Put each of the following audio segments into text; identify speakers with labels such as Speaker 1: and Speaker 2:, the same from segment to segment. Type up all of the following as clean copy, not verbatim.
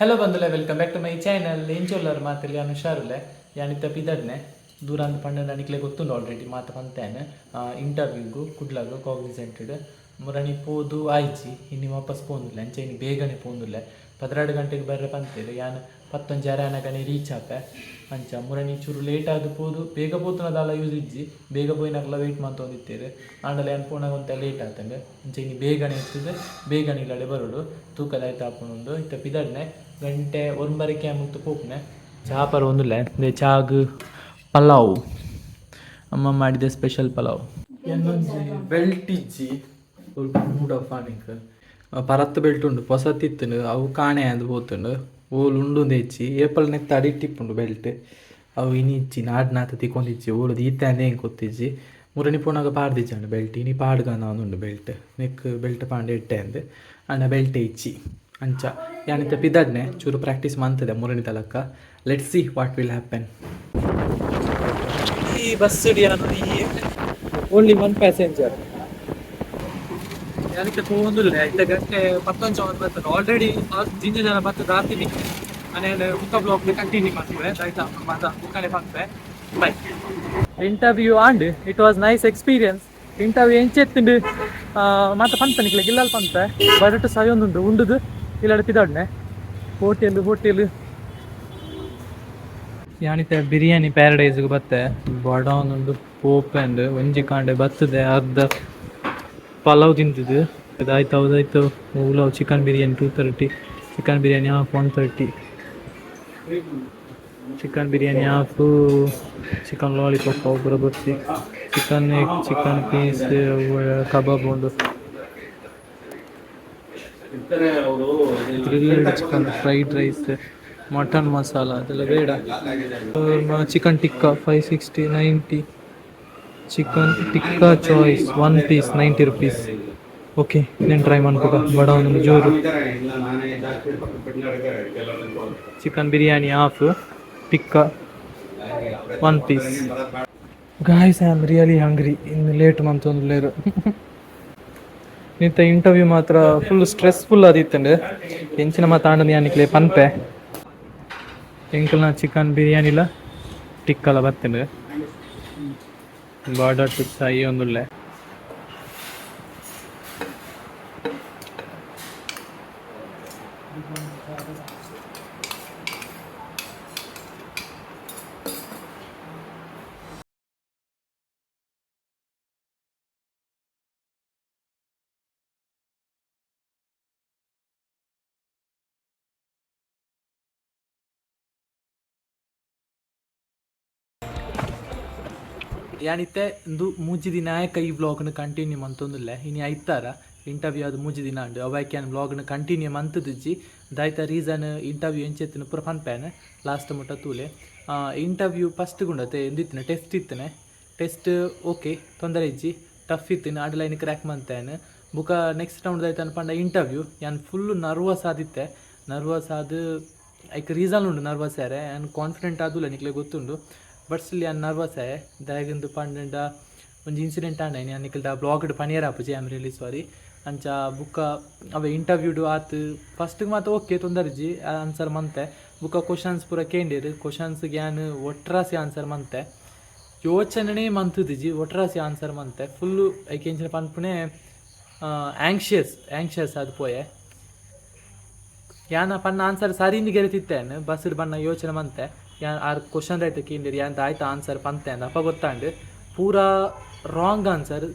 Speaker 1: Hello ಬಂಧುಲೆ, welcome back to my channel. ಎಂಚೊಲ್ಲರ್ ಮಾತೆರ್ಲ? ಹುಷಾರುಲ್ಲೆ. ಯಾನಿತ್ತ ಪಿದಡ್ನೆ ದೂರ ಅಂದ್ ಪಂಡ ನಿಕ್ಲೆ ಗೊತ್ತುಂಡು ಆಲ್ರೆಡಿ ಮಾತ ಪಂತೇನೆ. ಇಂಟರ್ವ್ಯೂಗು ಕುಡ್ಲಾಗು ಕಾಗ್ನಿಸೆಂಟೆಡ್ ಮುರಣಿ ಪೋದು ಆಯ್ಚಿ. ಇನ್ನು ವಾಪಸ್ ಪೋಂದುಲ್ಲೆ. ಅಂಚೆ ಇನ್ನು ಬೇಗನೆ ಪೋಂದುಲ್ಲೆ. 12 ಗಂಟೆಗೆ ಬರ್ರೆ ಪಂತೇರು. ಯಾನ್ ಪತ್ತೊಂಜಿ ಅರೆ ರೀಚ್ ಆಪೆ. ಅಂಚ ಮುರಣಿ ಚೂರು ಲೇಟ್ ಆದ್ ಪೋದು ಬೇಗ ಪೋತುನ ದಾಲ ಯೂಸ್ ಇಜ್ಜಿ. ಬೇಗ ಪೋಯಿನಾಕ್ಲ ವೇಟ್ ಮಂತೊಂದಿತ್ತೇರು. ಆಂಡಲ ಯಾನ್ ಪೋನಾಗ ಒಂತೆ ಲೇಟ್ ಆತಂಡು. ಅಂಚ ಇನಿ ಬೇಗನೆ ಎತ್ತುದು ಬೇಗನೆ ಇಲ್ಲಡೆ ಬರೋಡು. ತೂಕದ ಆಯ್ತು ಆಪುಂಡು. ಇತ್ತ ಪಿದಡ್ನೆ, ಗಂಟೆ ಒಂಬರಕ್ಕೆ ಮುತ್ತು ಪೋಪುನೆ. ಚಾ ಪರವೊಂದುಲ್ಲೆ. ಚಾಗ್ ಪಲಾವ್, ಅಮ್ಮ ಮಾಡಿದ ಸ್ಪೆಷಲ್ ಪಲಾವ್. ಎನ್ನೊಂಜಿ ಬೆಲ್ಟ್ ಇಜ್ಜಿ, ಮೂಡ್ ಆಫ್ ಆನಿಕ್. ಪರತ್ ಬೆಲ್ಟ್ ಉಂಡು, ಪೊಸತ್ತಿತ್ತುಂಡು, ಅವು ಕಾಣೆ ಅಂದ್ ಪೋತುಂಡು. ಓಲು ಉಂಡು ಇಜ್ಜಿ. ಏಪಲ್ ನೆತ್ತ ಅಡಿಟ್ಟಿಪ್ಪುಂಡು ಬೆಲ್ಟ್. ಅವು ಇನಿ ಇಜ್ಜಿ, ನಾಡ್ನಾತ ತಿಕ್ಕೊಂದಿಜ್ಜಿ. ಓಲು ದೀತೆ ಅಂದೇ ಎಂಕ್ ಗೊತ್ತಿಜ್ಜಿ. ಮುರಣಿ ಪೋನಾಗ ಪಾಡ್ದಿಜ್ಜಂಡು ಬೆಲ್ಟ್. ಇನಿ ಪಾಡ್ಗನ ಉಂಡು ಬೆಲ್ಟ್. ನೆಕ್ ಬೆಲ್ಟ್ ಪಾಂಡೆ ಇಟ್ಟೆ ಅಂದ್ ಅಂಡ ಬೆಲ್ಟೆ ಇಜ್ಜಿ. ಅಂಚ ಯಾನಿತ್ತ ಪಿದಡ್ನೆ, ಚೂರು ಪ್ರಾಕ್ಟೀಸ್ ಮಂತದೆ ಮುರಣಿ ತಲಕ್ಕ. Let's see what will happen. ಈ ಬಸ್ ಈ ಓನ್ಲಿ ಒನ್ ಪ್ಯಾಸೆಂಜರ್. ಯಾನಿತ್ತೆ ಪೋವೊಂದುಲ್ಲೆ. ಇತ್ತೆ ಗಂಟೆ ಪತ್ತೊಂಜಿ ಅವರ್ ಬರ್ತದೆ. ಆಲ್ರೆಡಿ ಜಿಂಜ ಜನ ಬರ್ತದೆ ಆತಿನಿ. ಮನೆಯಲ್ಲಿ ಬುಕ್ಕ ವ್ಲಾಗ್ ಕಂಟಿನ್ಯೂ ಮಾಡ್ತೀವಿ ಆಯ್ತಾ? ಮಾತ ಬುಕ್ಕನೆ ಪನ್ಪೆ. By. Interview and it was nice experience. Interview ಎಂಚೆತ್ತುಂಡು ಮಾತ ಪನ್ಪೆ ನಿಕ್ಲೆ ಗಿಲ್ಲಲ್ ಪನ್ಪೆ. ಬರಟು ಸಯೊಂದುಂಡು. ಉಂಡುದು ಇಲ್ಲಡೆ ಪಿದಾಡ್ನೆ. ಹೋಟೆಲ್ ಹೋಟೆಲ್ ಯಾನಿತೆ ಬಿರಿಯಾನಿ ಪ್ಯಾರಡೈಸ್ಗೆ ಬತ್ತೆ. ಬಡ ಉಂಡು ಪೋಪೆಂಡ್ ಒಂಜಿ ಕಾಂಡೆ ಬತ್ತದೆ. ಅರ್ಧ ಪಲಾವ್ ತಿಂತಿದ್ದು. ಇದಾಯ್ತು, ಹೌದಾಯ್ತು. ಉಲಾವ್ chicken biryani 230, chicken biryani half 130, chicken biryani half, chicken lollipop ಅವು ಪೂರ ಬೊರ್ಚಿ. ಚಿಕನ್ ಚಿಕನ್ ಪೀಸ್ ಕಬಾಬ್ ಉಂಡು. Grilled chicken, fried rice, mutton masala ಅದೆಲ್ಲ ಬೇಡ. Chicken tikka 560, 90. Chicken tikka choice one piece ₹90. Okay, నేను ಟ್ರೈ ಮನ್ಪುಗ. ಬಡ ಒಂದು ಜೋರು. Chicken biryani half, tikka one piece. Guys, I am really hungry. ಇನ್ನು ಲೇಟ್ ಮಂತೊಂದುಲ್ಲೇರು. ನಿತ್ತ ಇಂಟರ್ವ್ಯೂ ಮಾತ್ರ full stressful ಆದಿತ್ತಂಡು. ಎಂಚಿನ ಮಾತ ಆಂಡ ಯಾನಿಕ್ಲೆ ಪನ್ಪೆ. ಎಂಕಲ್ನ ಚಿಕನ್ ಬಿರಿಯಾನಿಲ ಟಿಕ್ಕಲ ಬತ್ತಂಡು. ಬಾರ್ಡರ್ ಟು ಸೈ ಒಂದುಲ್ಲೆ. ಯಾನಿತ್ತೆ ಇಂದು ಮೂಜಿ ದಿನ ಆಯಕ ಈ ವ್ಲಾಗ್ನ ಕಂಟಿನ್ಯೂ ಮಂತೊಂದುಲ್ಲೆ. ಇನಿ ಐತಾರ, ಇಂಟರ್ವ್ಯೂ ಅದು ಮೂಜಿ ದಿನ ಉಂಡು. ಅವಾಯ್ಕೆ ಯಾನ್ ವ್ಲಾಗ್ನ ಕಂಟಿನ್ಯೂ ಮಂತುದಿಜ್ಜಿ. ದಾಯ್ತ ರೀಸನ್, ಇಂಟರ್ವ್ಯೂ ಎಂಚೆತ್ತಿನ ಪೂರ ಪನ್ಪೇನೆ, ಲಾಸ್ಟ್ ಮುಟ್ಟ ತೂಲೆ. ಇಂಟರ್ವ್ಯೂ ಫಸ್ಟ್ ಗುಂಡತೆ ಎಂದಿತ್ತಿನ ಟೆಸ್ಟ್ ಇತ್ತನೆ. ಟೆಸ್ಟ್ ಓಕೆ, ತೊಂದರೆ ಇಜ್ಜಿ. ಟಫ್ ಇತ್ತಿನ ಆಂಡಲ ಐನ್ ಕ್ರ್ಯಾಕ್ ಮಂತೇನೆ. ಬುಕ ನೆಕ್ಸ್ಟ್ ರೌಂಡ್ ದಾಯ್ತನ ಪಂಡ ಇಂಟರ್ವ್ಯೂ. ಯಾನ್ ಫುಲ್ ನರ್ವಸ್ ಆದಿತ್ತೆ. ನರ್ವಸ್ ಆದ್ ಐಕ್ ರೀಸನ್ ಉಂಡು. ನರ್ವಸ್ ಆರೆ ಯಾನ್ ಕಾನ್ಫಿಡೆಂಟ್ ಆದುಲ್ಲ, ನಿಕ್ಲೆ ಗೊತ್ತುಂಡು. ಬಟ್ ಸ್ಟಿಲ್ ಯಾನ್ ನರ್ವಸ್ ಆಯೆ. ದಾಯೆಗಂದು ಪಂಡಂಡ ಒಂಜಿ ಇನ್ಸಿಡೆಂಟ್ ಆಂಡ. ಯಾನ್ ನಿಕಲ್ದ ವ್ಲಾಗ್ಡ್ ಪನಿಯರ ಆಪುಜಿ. I am really sorry. ಅಂಚ ಬುಕ್ಕ ಅವೆ ಇಂಟರ್ವ್ಯೂಡು ಆತು. ಫಸ್ಟ್ಗೆ ಮಾತ ಓಕೆ, ತೊಂದರಿಜ್ಜಿ, ಆನ್ಸರ್ ಮಂತೆ. ಬುಕ್ಕ ಕ್ವಶನ್ಸ್ ಪೂರ ಕೇಂಡೇರು. ಕ್ವಶನ್ಸ್ಗೆ ಯಾನ್ ಒಟ್ರಾಸಿ ಆನ್ಸರ್ ಮಂತೆ. ಯೋಚನೆ ಮಂತುದಿಜಿ, ಒಟ್ರಾಸಿ ಆನ್ಸರ್ ಮಂತೆ. ಫುಲ್ಲು ಐಕ್ ಎಂಚಿನ ಪನ್ಪುನೆ, ಆ್ಯಂಕ್ಷಿಯಸ್ ಆ್ಯಂಕ್ಷಿಯಸ್ ಆದ್ ಪೋಯೆ. ಯಾನ ಪನ್ನ ಆನ್ಸರ್ ಸರಿ ಗೆರೆತಿತ್ತೇನು. ಬಸ್ಡ್ ಬಣ್ಣ ಯೋಚನೆ ಮಂತೆ. ಯಾನ್ ಆರ್ ಕ್ವಶನ್ ರೈತ ಕೇಂದಿರಿ, ಯಾನ್ ಆಯ್ತು ಆನ್ಸರ್ ಪಂತೆ ಅಂದ. ಅಪ್ಪ ಗೊತ್ತಾಂಡ್, ಪೂರಾ ರಾಂಗ್ ಆನ್ಸರ್.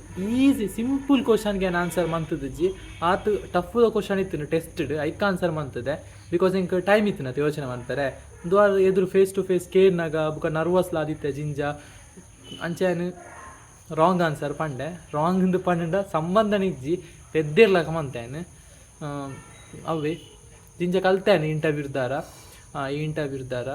Speaker 1: ಈಸಿ ಸಿಂಪಲ್ ಕ್ವಶನ್ಗೆ ಏನು ಆನ್ಸರ್ ಮಂತದಿಜ್ಜಿ. ಆತು ಟಫ್ ಕ್ವಶನ್ ಇತ್ತು ಟೆಸ್ಟೆಡ್, ಐಕ್ ಆನ್ಸರ್ ಮಂತದೆ. Because ಎಂಕ್ ಟೈಮ್ ಇತ್ತು ಯೋಚನೆ ಮಾಡ್ತಾರೆ. ದ್ವಾರ ಎದುರು ಫೇಸ್ ಟು ಫೇಸ್ ಕೇರ್ನಾಗ ಬುಕ್ಕ ನರ್ವಸ್ ಆದಿತ್ತೆ ಜಿಂಜ. ಅಂಚೆನು ರಾಂಗ್ ಆನ್ಸರ್ ಪಂಡೆ. ರಾಂಗ್ ಇಂದು ಪಂಡ ಸಂಬಂಧನ ಇಜ್ಜಿ, ಪೆದ್ದಿರ್ಲಕ ಮಂತೇನು. ಅವೇ ಜಿಂಜ ಕಲ್ತೇನೆ ಇಂಟರ್ವ್ಯೂ ದಾರ. ಈ ಇಂಟರ್ವ್ಯೂ ದಾರ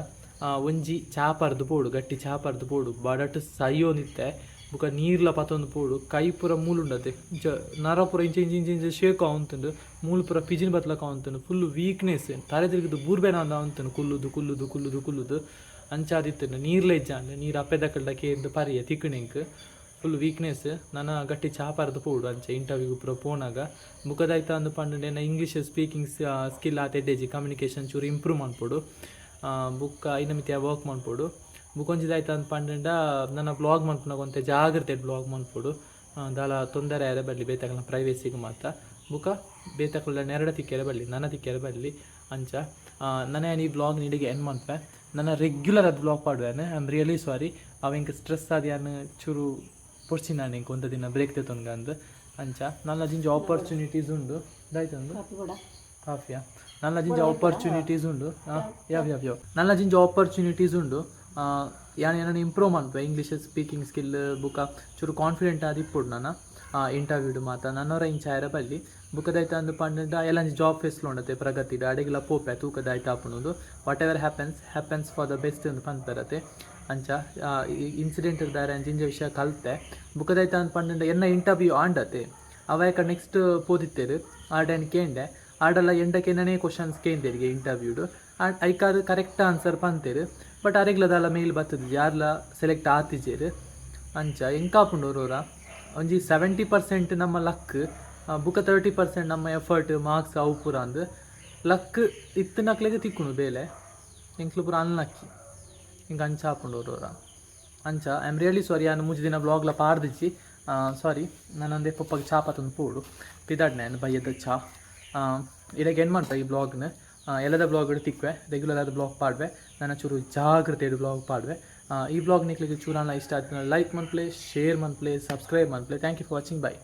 Speaker 1: ಒಂಜಿ ಚಾ ಪರ್ದು ಪೋಡು, ಗಟ್ಟಿ ಚಾ ಪರ್ದು ಪೋಡು. ಬಡಟ್ ಸೈಯೋನಿತ್ತೆ. ಬುಕ ನೀರ್ಲ ಪತೊಂದು ಪೋಡು. ಕೈ ಪೂರ ಮೂಲುಂಡತೆ. ಇಂಚ ನರ ಪೂರ ಇಂಚ ಇಂಚ ಇಂಚ ಇಂಚ ಶೇಕ್ ಆವೊಂತುಂಡು. ಮೂಲು ಪೂರ ಪಿಜಿನ್ ಬತ್ಲಕ ಆವೊಂತುಂಡು. Full weakness. ತರೆ ತಿರುಗುದು ಬೂರ್ಬೇನ ಆವೊಂತುಂಡು. ಕುಲ್ಲುದು ಕುಲ್ಲುದು ಕುಲ್ಲುದು ಕುಲ್ಲುದು ಅಂಚಾದಿತ್ತುಂಡು. ನೀರ್ಲ ಇಜ್ಜಾಂಡ್. ನೀರು ಅಪ್ಪೆದಕಲ್ಡ ಕೇಂದು ಪರಿಯ ತಿಕ್ಕುನೆಂಕ್. Full weakness. ನನ ಗಟ್ಟಿ ಚಾ ಪರ್ದು ಪೋಡು ಅಂಚೆ ಇಂಟರ್ವ್ಯೂ ಪೂರ ಪೋನಾಗ. ಬುಕ್ಕದಾಯ್ತ ಅಂದು ಪಂಡ ಎನ್ನ ಇಂಗ್ಲೀಷ್ ಸ್ಪೀಕಿಂಗ್ ಸ್ಕಿಲ್ ಆತ ಎಡ್ಡೆಜಿ, ಕಮ್ಯುನಿಕೇಷನ್ ಚೂರು ಇಂಪ್ರೂವ್ ಮನ್ಪೊಡು. ಬುಕ್ಕ ಐನ ಮಿತ್ತ ವರ್ಕ್ ಮನ್ಪೊಡು. ಬುಕ್ಕೊಂಜಿದಾಯ್ತ ಅಂದ್ ಪಂಡ ನನ್ನ ವ್ಲಾಗ್ ಮನ್ಪುನಾಗ ಒಂತೆ ಜಾಗ್ರತೆ ವ್ಲಾಗ್ ಮನ್ಪೊಡು. ದಾಲ ತೊಂದರೆ ಆರೆ ಬರಲಿ ಬೇತಕಲ್ನ ಪ್ರೈವೇಸಿಗೆ ಮಾತ. ಬುಕ್ಕ ಬೇತಕಲ್ನ ನೆರಡ ತಿಕ್ಕೆರೆ ಬರಲಿ, ನನ್ನ ತಿಕ್ಕೆರೆ ಬರಲಿ ಅಂಚ. ನನ್ನ ಈ ವ್ಲಾಗ್ ನೀಡಿಗೆ ಎಂಡ್ ಮನ್ಪೆ. ನನ್ನ ರೆಗ್ಯುಲರ್ ಅದು vlog ಪಾಡುವೇನೆ. I am really sorry. ಅವ ಎಂಕ್ ಸ್ಟ್ರೆಸ್ ಆದ್ ಚೂರು ಪೊರ್ಚಿ ನಾನು ಎಂಕ್ ಒಂದ ದಿನ ಬ್ರೇಕ್ ಅಂದ್ ಅಂಚ. ನನ್ನ ಜಿಂಜ ಆಪರ್ಚುನಿಟೀಸ್ ಉಂಡು ದಾಯ್ತಂದು.
Speaker 2: ಕಾಫಿ ಕೂಡ.
Speaker 1: ಕಾಫಿಯಾ? ನನ್ನ ಜಿಂಜ ಆಪರ್ಚುನಿಟೀಸ್ ಉಂಡು. ಯಾವ ಯಾವ ಯಾವ ನನ್ನ ಜಿಂಜ ಆಪರ್ಚುನಿಟೀಸ್ ಉಂಡು. ಯಾನ್ ಏನನ್ನ ಇಂಪ್ರೂವ್ ಮನ್ಪೆ ಇಂಗ್ಲೀಷ್ ಸ್ಪೀಕಿಂಗ್ ಸ್ಕಿಲ್. ಬುಕ್ಕ ಚೂರು ಕಾನ್ಫಿಡೆಂಟ್ ಆದ್ ಇಪ್ಪೊಡು ನಾನು ಇಂಟರ್ವ್ಯೂಡ್ ಮಾತ. ನನ್ನವರ ಇಂಚ ಆಯರ ಬಲ್ಲಿ. ಬುಕ್ಕದಾಯ್ತ ಅಂದು ಪಂಡ ಎಲ್ಲ ಜಾಬ್ ಫೇಸ್ಲ ಉಂಡತೆ ಪ್ರಗತಿಡ್ ಅಡೆಗೆಲ್ಲ ಪೋಪೆ. ತೂಕದಾಯ್ತ ಆಪುಂಡು. Whatever happens happens for the best ಅಂತ ಪನ್ಪರತೆ ಅಂಚ. ಇನ್ಸಿಡೆಂಟ್ ಇರ್ದಾರೆ ಜಿಂಜ ವಿಷಯ ಕಲ್ತೆ. ಬುಕ್ಕದಾಯ್ತ ಅಂತ ಪಂಡ ಎನ್ನ ಇಂಟರ್ವ್ಯೂ ಆಂಡತೆ ಅವಾಯಕ ನೆಕ್ಸ್ಟ್ ಪೋದಿತ್ತೇರು ಆಡನ್ ಕೇಂಡೆ. ಆಡಲ್ಲ ಎಂಡಕ್ಕೆ ಕ್ವಶನ್ಸ್ ಕೇಂದೇರಿಗೆ ಇಂಟರ್ವ್ಯೂಡ್. ಐಕಾರ್ ಕರೆಕ್ಟ್ ಆನ್ಸರ್ ಪಂತೇರು. ಬಟ್ ಅರೆಗ್ಲದಾಲ ಮೇಲ್ ಬತ್ತದ, ಯಾರ್ಲ ಸೆಲೆಕ್ಟ್ ಆತಿಜೇರು ಅಂಚ. ಎಂಕಾಪುಂಡು ಒರೋರ ಒಂಜಿ 70% ನಮ್ಮ ಲಕ್, ಬುಕ್ಕ 30% ನಮ್ಮ ಎಫರ್ಟ್, ಮಾರ್ಕ್ಸ್ ಅವು ಪೂರ ಅಂದ್. ಲಕ್ ಇತ್ತಿನಕ್ಲೆಗ್ ತಿಕ್ಕುಂಡು ಬೇಲೆ, ಎಂಕ್ಲು ಪೂರ ಅನ್ಲಕ್ಕಿ. ಹಿಂಗೆ ಅಂಚ ಆಪುಂಡು ಒರೋರ ಅಂಚ. I am really sorry, ಯಾನ್ 3 ದಿನ ವ್ಲಾಗ್ಲ ಪಾರ್ದಿಜ್ಜಿ, ಸಾರಿ. ನಾನೊಂದೇ ಪಪ್ಪಗೆ ಚಾ ಪತ್ತೊಂದು ಪೋಡು ಪಿದಾಡ್ನೆ ನಾನು ಬಯ್ಯದ ಚಾ. ಇಡಕ್ಕೆ ಏನು ಮಾಡ್ತಾ ಈ ವ್ಲಾಗ್ನ. ಎಲ್ಲದ ವ್ಲಾಗ್ ತಿಕ್ವೆ, ರೆಗ್ಯುಲರ್ ಆದ ವ್ಲಾಗ್ ಪಾಡ್ವೆ. ನನ್ನ ಚೂರು ಜಾಗ್ರತೆ ವ್ಲಾಗ್ ಪಾಡ್ವೆ. ಈ ವ್ಲಾಗ್ ನಿಕ್ಲಿಗೆ ಚೂರಾನ ಇಷ್ಟ ಆಯ್ತು ಲೈಕ್ ಮನ್ಪ್ಲೆ, ಶೇರ್ ಮನ್ಪ್ಲೆ, ಸಬ್ಸ್ಕ್ರೈಬ್ ಮನ್ಪ್ಲೆ. Thank you for watching, bye.